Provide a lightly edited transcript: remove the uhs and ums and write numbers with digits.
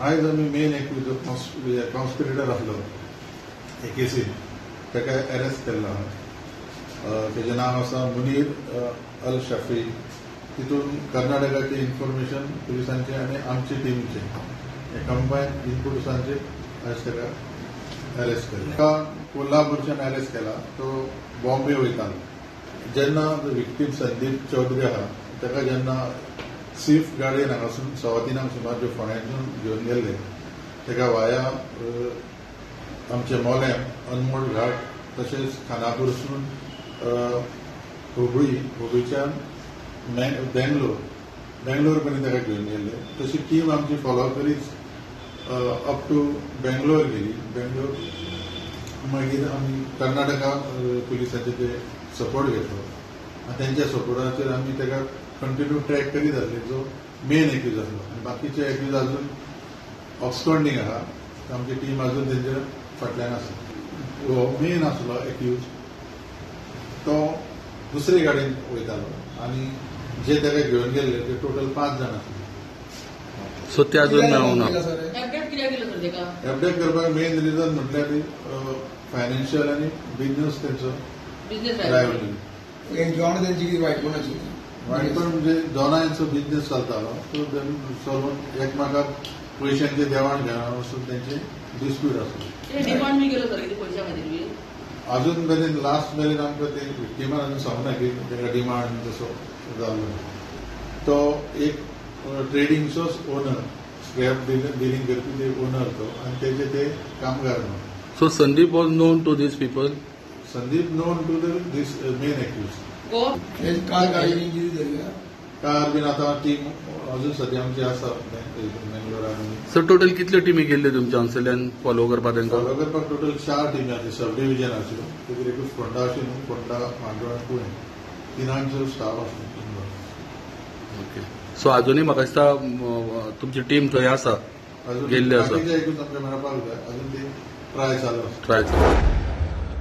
आयज आमी main accused conspirator आसलो हे केसीन ताका अरेस्ट केल्लो आहा. तेजें नांव आसा मुनीर अल शफी. तितून कर्नाटकाचे इन्फॉर्मेशन पुलिसांचे आनी आमचे टिमीचे हे कंबायन इनपुट्सांचेर आयज ताका अरेस्ट केला. ताका कोल्हापूरच्यान अरेस्ट केला. तो बॉम्बे वयतालो जेन्ना विक्टीम संदीप चौधरी आहा ताका जेन्ना स्विफ्ट गाडयेन हांगासून 3:15 सुमार ज्यो फोंड्यासून घेवन गेल्ले ताका वाया आमचे मोलेम अनमोड घाट तशेंच खानापूरसून हुबळी, हुबळीच्यान बेंगलोर, बेंगलोर पर्यंत ताका घेवन गेल्ले. तशी टीम आमची फॉलो करीत अप टू बेंगलोर गेली. बेंगलोर मागीर आमी कर्नाटका पुलिसांचे ते सपोर्ट घेतलो आनी तेंच्या सपोर्टाचेर आमी ताका कंटिन्यू ट्रॅक करीत आसले. जो मेन एक्यूज आसलो आनी बाकीचे एक्यूज अजून ऑब्सकॉन्डिंग आहा. आमची टीम अजून तेंच्या फाटल्यान आसा. हो मेन आसलो एक्यूज तो दुसरे गाडयेन वयतालो आनी जे ताका घेवन गेल्ले ते टोटल 5 जाण आसले. सो ते अजून मेळूंक ना. एबडेक्ट करपाक मेन रिजन म्हटल्यार फायनान्शियल आनी बिजनेस तेंचो रायवलरी. वायटपण आशिल्लें. वायटपण म्हणजे दोनांचो बिजनेस चलतालो तो चलोवन एकमेकाक पयशांचे देवाण घेवाण वचून तेंचे डिस्प्यूट आसलो. अजून मेरेन लास्ट मेरेन आमकां ते विक्टिमान अजून सांगना की ताका डिमांड तसो जाल्लो. तो एक ट्रेडिंगचोच ओनर, स्क्रॅप डिलींग करपी ते ओनर तो आनी तेजे ते कामगार म्हणून. So Sandeep was known to these people? Sandeep known to this main accused. Car गाडी कितें कार बीन आतां टीम अजून सद्या आमची आसा बेंगलोरान. सर टोटल कितल्यो टिमी गेल्ल्यो तुमच्या हांगसरल्यान फॉलो करपाक तांकां? फॉलो करपाक टोटल 4 टिमी आसल्यो. सब डिविजन आसल्यो तितून एकूच फोंडा आशिल्लो, फोंडा मांडोळ आनी पुणे तिनांचो स्टाफ आसलो. ओके. सो अजुनूय म्हाका दिसता तुमची टीम थंय आसा, गेल्ली आसा. बाकीचे एकूच आमकां मेळपाक जाय. अजून ती ट्राय चालू आसा. ट्राय चालू.